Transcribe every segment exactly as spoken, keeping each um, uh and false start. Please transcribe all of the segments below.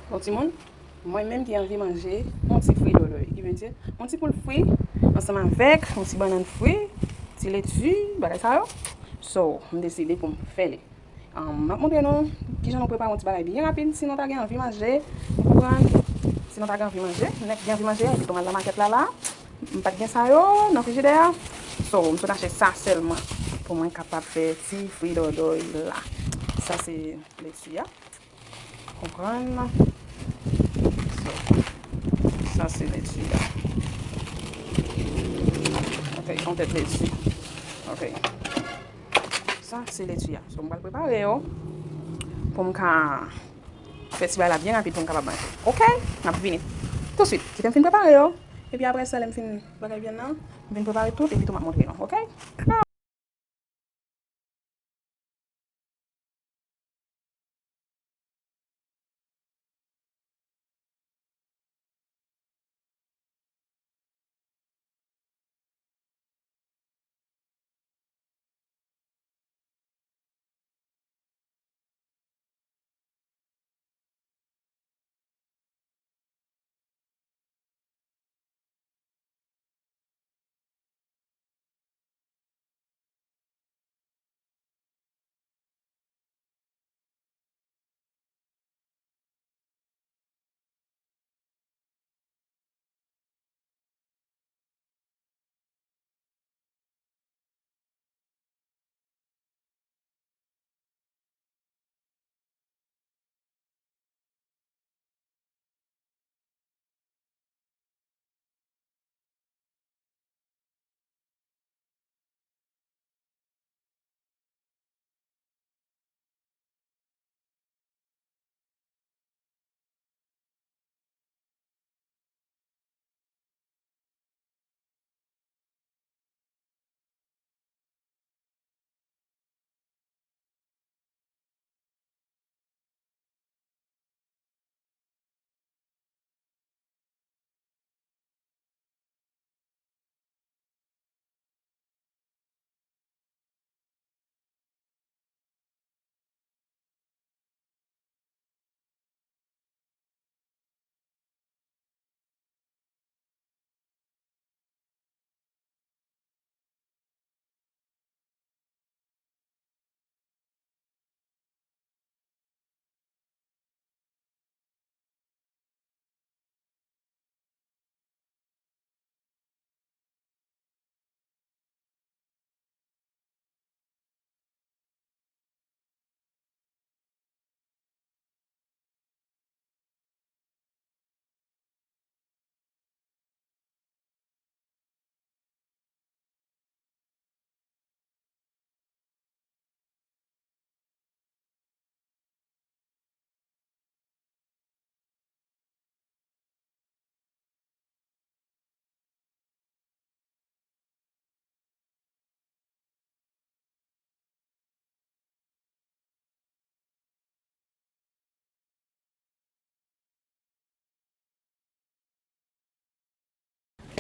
Bon, timoun, mwen menm ki anvi manje yon ti fri dòdòy, ki vle di yon ti poul fri ansanm avèk yon ti bannann fri, ti leti, bagay sa yo. So, m deside pou m fè li. Um, m ap montre nou kijan nou prepare yon ti bagay byen rapid. Si nou ta gen anvi manje, ou konprann? Si nou ta gen anvi manje, nèk gen anvi manje, epi tou m al nan makèt la la. M pa t gen sa yo nan frijidè a. So, m sot achte sa sèlman pou mwen kapab fè ti fri dòdòy la. Sa se leti a. Konprann? So, sa se leti a. Ok, yon tèt leti. Ok. Sa se leti a. So, m pral prepare yo pou m ka fè ti bagay la byen rapid pou m kapab manje. Ok? N ap vini touswit. Kite m fin prepare yo. Epi apre sa, lè m fin bagay vyann nan, m vin prepare tout epi tou m ap montre nou. Ok?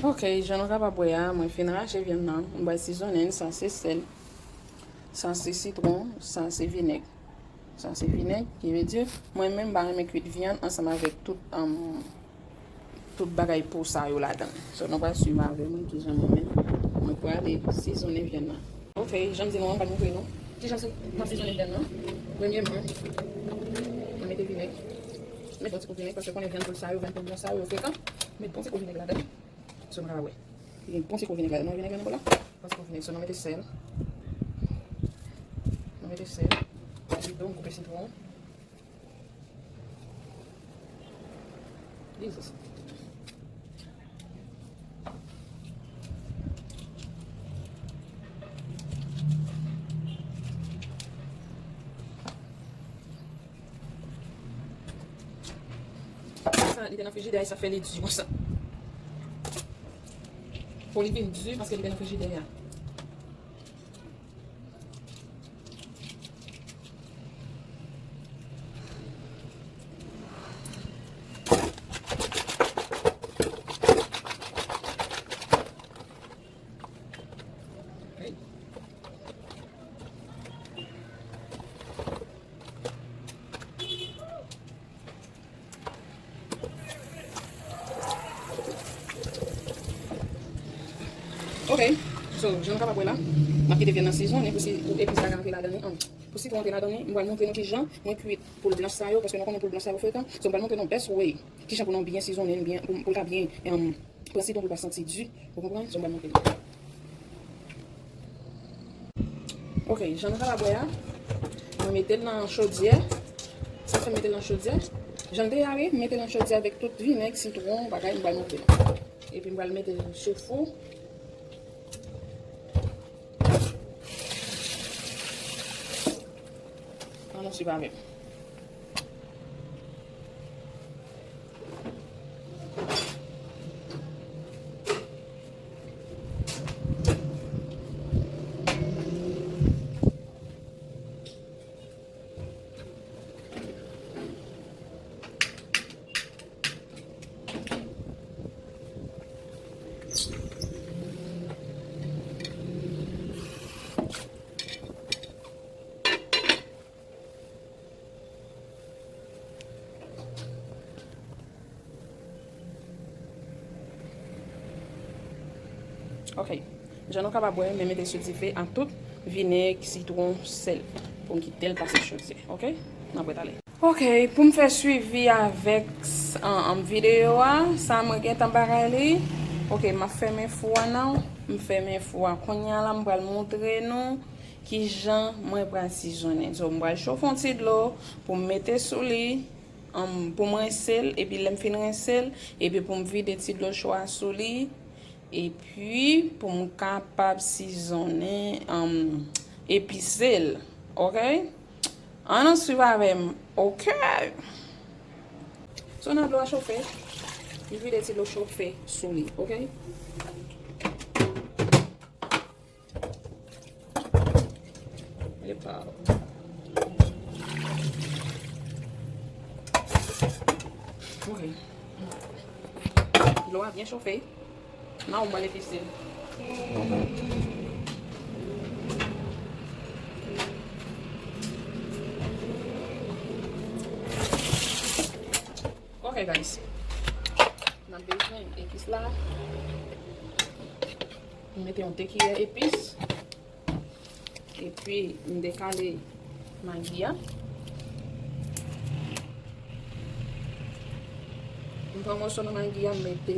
Ok, jan nou kapab wè a, mwen fin rache vyann nan. Mwen pral sizonnen l, sa se sèl, sa se sitwon, sa se vinèg. Sa se vinèg, ki vle di, mwen menm m pa renmen kwit vyann ansanm avèk tout, um, tout bagay po sa yo ladan l. So, nou pral swiv avè mwen kijan mwen menm, mwen prale sizonnen vyann nan. Ok, jan m di nou an, m pral montre nou kijan m ap sizonnen vyann nan. Premyèman, mwen mete vinèg. Met bon ti kou vinèg, paske konnen vyann poul sa yo, vyann poul blan sa yo, yo frekan. Met bon ti kou vinèg ladan. So, nou kapab wè. Gen bon ti kou vinèg ladan. Nou wè vinèg la nan bòl la? Bon ti kou vinèg. So, nou mete sèl. Nou mete sèl. Epi tou, m koupe sitwon. Jesus. Sa, li te nan frijidè a, e sa fè li di konsa. Fò li vin di paske li te nan frijidè a. Ok, so, jan nou kapab wè la, m ap kite vyann nan sizonnen pou si, pou epis la rantre ladan li. An, pou sitwon rantre ladan li, m pral montre nou kijan mwen kwit poul blanch sa yo, paske nou konnen poul blanch sa yo frekan. So, m pral montre nou best way, kijan pou nou byen sizonnen, byen, pou, pou l ka byen, em, pran sitwon pou l pa santi di. Ou konprann? So, m pral montre nou. Ok, jan nou kapab wè a, mwen mete l nan chodyè. Sa fè m mete l nan chodyè. Jan l te a wi, m mete l nan chodyè avèk tout vinèg, sitwon, bagay, m pral montre nou. Epi m pral mete l sou fou. Ann nou swiv avè m. Ok. Jan nou kapab wè, mwen mete sou dife a tout vinèg, sitwon, sèl pou m kite l pase chodyè. Ok? N ap wè talè. Ok, pou m fè swivi avèk s-, an, an videyo a, sa mwen gentan bagay li. Ok, m ap fèmen fou a nan, m fèmen fou a. Kounye a la, m pral montre nou kijan mwen pral sizonnen. So, m pral chofe yon ti dlo pou m mete sou li, um, pou m rense l, epi lè m fin rense l, epi pou m vide ti dlo cho a sou li, epi pou m kapab sizonnen, um, epise l. Ok? Ann nou swiv avè m. Ok. So, nan dlo a chofe, m vide ti dlo chofe sou li. Ok? Epa. Ok. Dlo a byen chofe. Nan ou pral epise. Ok, guys. N ap bezwen epis la. M mete yon de kiyè epis. Epi, m dekale magi a. M pran moso nan magi a, m mete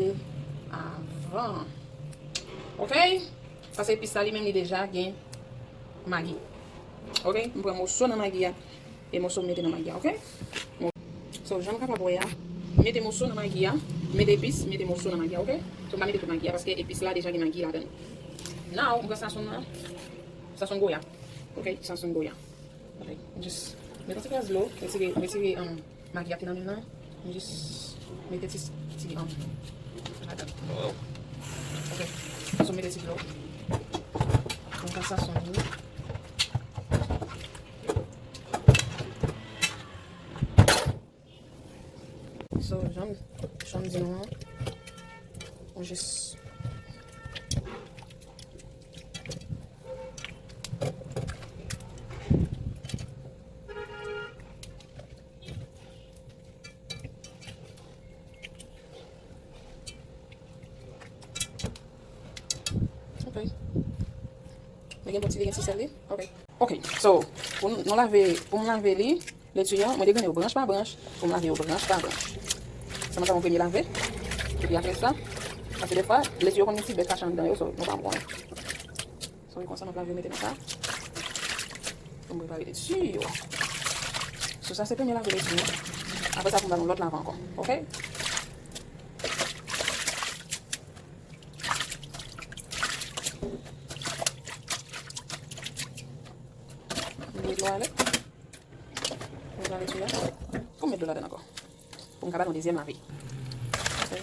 avan. Ok? Paske epis la li menm li deja gen magi. Ok? M pran moso nan magi a. E moso m mete nan magi a, ok? So, jan nou kapab wè a, mete moso nan magi a, mete epis, mete moso nan magi a, ok? So, m pa mete tout magi a, paske epis la deja gen magi ladan li. Now, m pran sasonn nan, sasonn goya. Ok, sasonn goya. Ok, just mete yon ti kras dlo, retire, retire, um, magi a ki nan lwil lan. M jis mete ti, ti, um, ladan. Ok, so m mete ti dlo. M pran sasonn li. So, jan m, jan m di nou an, ou jis. Ok. Li gen bon ti, li gen ti sèl li. Ok. Ok, so, pou nou lave, pou m lave li, leti an, mwen degrennen yo branch pa branch, pou m lave yo branch pa branch. Sa mwen fè yon premye lave, epi apre sa, paske defwa, leti yo konn gen ti bèt kache anndan yo, so, nou pa konnen. So, e konsa, m ap lave yo mete nan sa, pou m prepare leti yo. So, sa se premye lave leti an. Apre sa, pou m ba nou lòt lave ankò, ok? Mwen dlo ale. Mwen ale sou la. Pou m met dlo ladan ankò. Pou m ka ba nou dezyèm lave. Ok.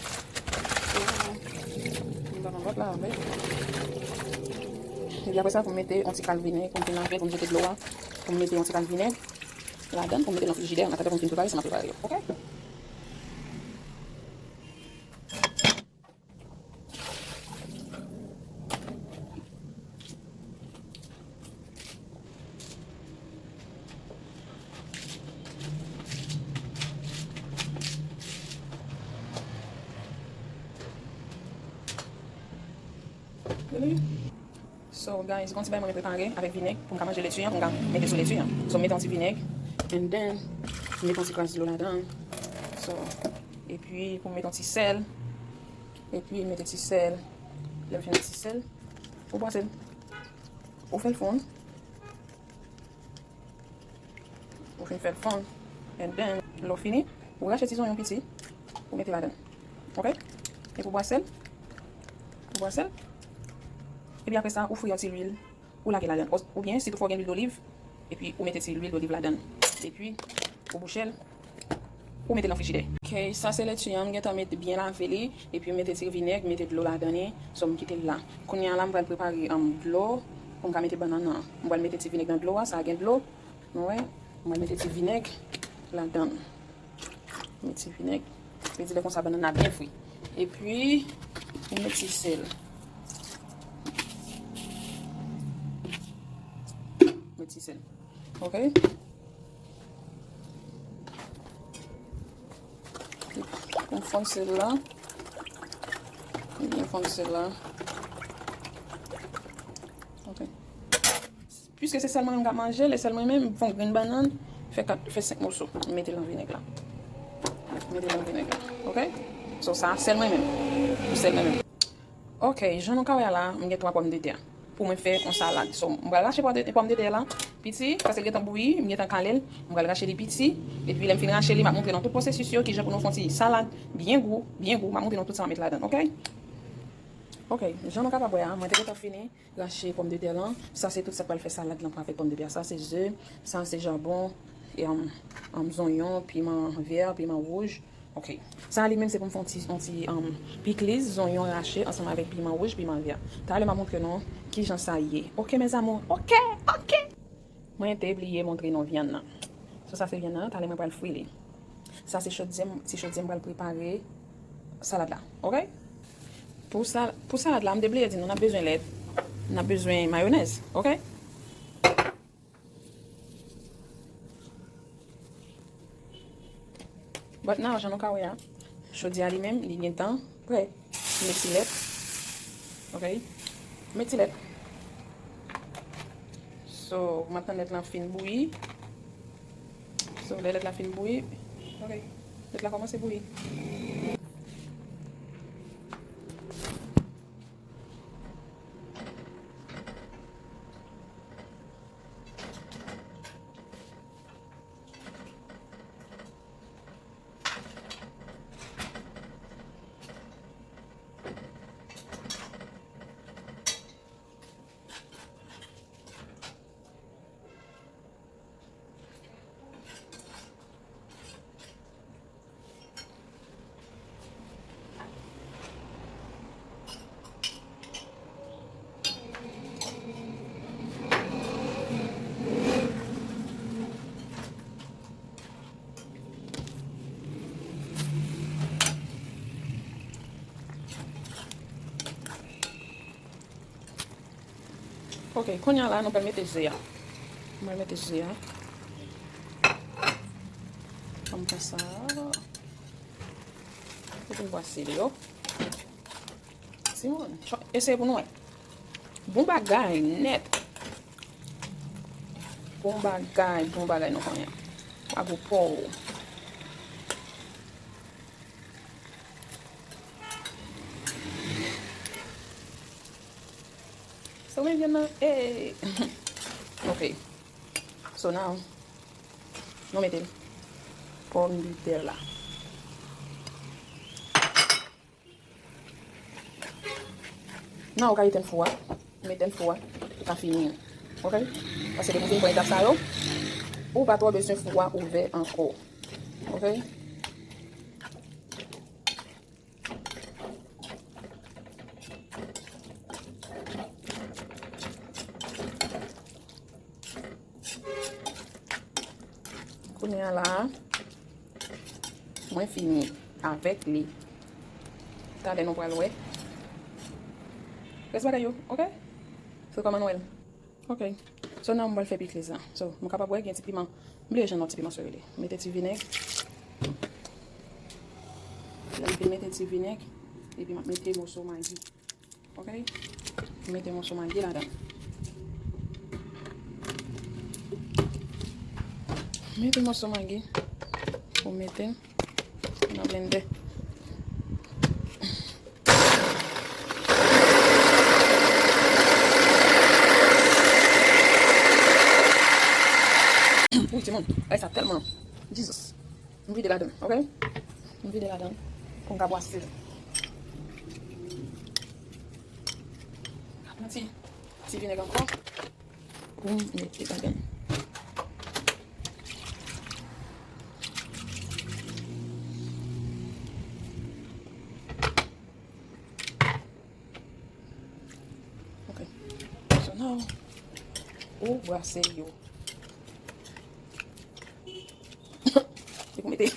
Mwen ba nou lòt lave. Epi apre sa, pou m mete yon ti kal vinèg, pou m fin lave, pou m jete dlo a, pou m mete yon ti kal vinèg ladan, pou m mete nan frijidè, an atandan pou m fin prepare sa m ap prepare yo. Ok? So, guys, gon ti bagay mwen prepare avèk vinèg pou m ka manje leti an, pou m ka mete sou leti an. So, m mete yon ti vinèg, and then, m mete yon ti kras dlo ladan. So, epi, pou m mete yon ti sèl, epi, m mete ti sèl. Lè m fin mete ti sèl, ou bwase l. Ou fè l fonn. Ou fin fè l fonn. And then, lè w fini, ou rache ti zonyon piti, ou mete ladan. Ok? Epi ou bwase l. Ou bwase l. Epi apre sa, ou fri yon ti lwil, ou lage ladan. Os-, oubyen, si toutfwa w gen lwil doliv, epi ou mete ti lwil doliv ladan. Epi, ou bouche l, ou mete l nan frijidè. Ok, sa se leti an, m gentan met byen lave li, epi m mete ti vinèg, mete dlo ladan li, so m kite l la. Kounye a la, m pral prepare, um, dlo pou m ka mete bannann nan. M pral mete ti vinèg nan dlo a, sa gen dlo. Nou wè, mwen mete ti vinèg ladan. Met ti vinèg. Vle di lè konsa bannann nan byen fri. Epi, mwen met ti sèl. Met ti sèl. Ok? Mwen fonn sèl la. Mwen fonn sèl la. Ok. Piske se sèl mwen menm k ap manje, lè sèl mwen menm, m fè yon grenn bannann, fè kat, fè senk moso. M mete l nan vinèg la. M mete l nan vinèg la. Ok? So, sa, sèl mwen menm. Pou sèl mwen menm. Ok, jan nou ka wè a la, m gen twa pòmdetè pou mwen fè yon salad. So, m pral rache pòmde-, pòmdetè la piti, paske l gentan bouyi, m gentan kale l. M pral rache li piti, epi lè m fin rache li, m ap montre nou tout pwosesis yo, kijan pou nou fè yon ti salad byen gou, byen gou. M ap montre nou tout sa m ap met ladan, ok? Ok, jan nou kapab wè a, mwen te gentan fini rache pòmdetè lan. Sa se tout sa k pral fè salad lan avèk pòmdetè. Sa se ze, sa se jabon, e, um, um, zonyon, piman vè, piman wouj. Ok. Sa li menm se pou m fè yon ti, yon ti, um, pikliz, zonyon rache ansanm avèk piman wouj, piman vè. Talè m a montre nou kijan sa ye. Ok, mes amours. Ok, ok. Mwen te bliye montre nou vyann nan. So, sa se vyann nan, talè mwen pral fri li. Sa se chodyè m, ti chodyè m pral prepare salad la. Ok? Pou sa, pou salad la, m te bliye di nou, n ap bezwen lèt, n ap bezwen mayonèz. Ok? But now, jan nou ka wè a, chodyè a li menm, li gentan prè. M met ti lèt. Ok? M met ti lèt. So, m ap tann lèt lan fin bouyi. So, lè lèt la fin bouyi, ok, lèt la kòmanse bouyi. Ok, kounye a la, nou pral mete ze a. Nou pral mete ze a. Kòm sa. Ou vin bwase li yo. Timoun, eseye pou nou wè. Bon bagay, nèt. Bon bagay, bon bagay, nou konnen. Pa gwo pòw. So, men vyann nan, eh. Ok. So, now, nou mete pòmdetè la. Nan, ou ka etenn fou a. Ou etenn fou a. Ou ka fini. Ok? Paske depi w fin pran etap sa yo, ou pa twò bezwen fou a ouvè ankò. Ok? Kounye a la, mwen fini avèk li. Talè nou pral wè rès bagay yo, ok? So, kòman nou wè l? Ok. So, nan mwen pral fè pikliz la. So, nou kapab wè gen ti piman. M bliye jan non ti piman sa yo rele. Mete ti vinèg. Lè m fin mete ti vinèg, epi m ap mete moso magi. Ok? Mete moso magi ladan. Mete moso magi. Ou mete nan blendè. Wi, timoun, bagay sa tèlman. Jesus. M vide ladan, ok? M vide ladan pou m ka bwase l. Pran ti, ti vinèg ankò pou m mete ladan. Ok. So now, ou bwase yo. Li pou mete.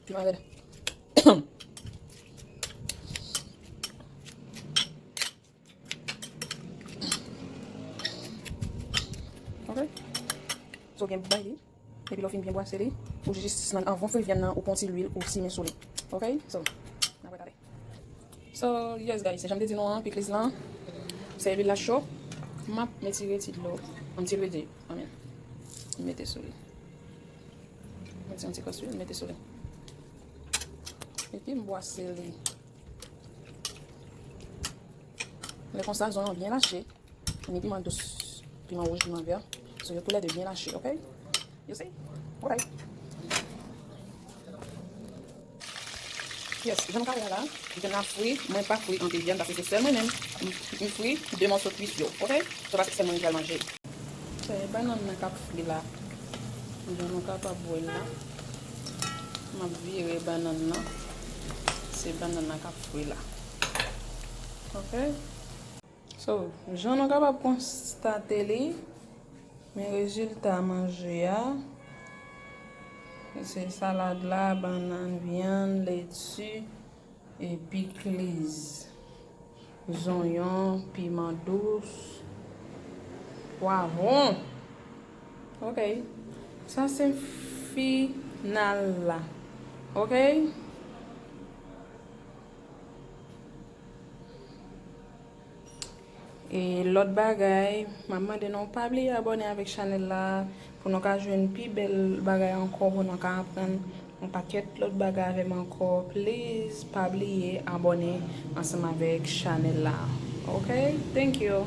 Piman rèd. Ok. So, gen bay li. Epi lè w fin byen bwase li, ou jis nan, anvan w fri vyann nan, ou pran ti lwil, ou simen sou li. Ok? So, n ap wè talè. So, yes, guys, jan m te di nou an, pikliz lan, se lwil la cho. M ap retire ti dlo, yon ti lwil de, amen. M mete sou li. M mete yon ti kras lwil, m mete sou li. Epi m bwase li. Lè konsa, zonyon byen lache. Ni piman dous, piman wouj, piman vè. So, yo toulède byen lache, ok? You see? Alright. Yes, jan nou ka wè la, vyann la fri, mwen pa fri anpil vyann, paske se sèl mwen menm, m, m fri de mòso kwis yo, ok? So, paske sèl mwen ki pral manje. Se bannann nan k ap fri la. Jan nou kapab wè l la. M ap vire bannann nan. Se bannann nan k ap fri la. Ok? So, jan nou kapab konstate li, men rezilta manje a. Se salad la, bannann, vyann, leti, e pikliz, zonyon, piman dous, pwavwon. Ok. Sa se final la. Ok? E lòt bagay, m ap mande nou pa bliye abòne avèk chanèl la pou nou ka jwenn pi bèl bagay ankò, pou nou ka aprann yon pakèt lòt bagay avè m ankò. Please, pa bliye abòne ansanm avèk chanèl la. Ok? Thank you.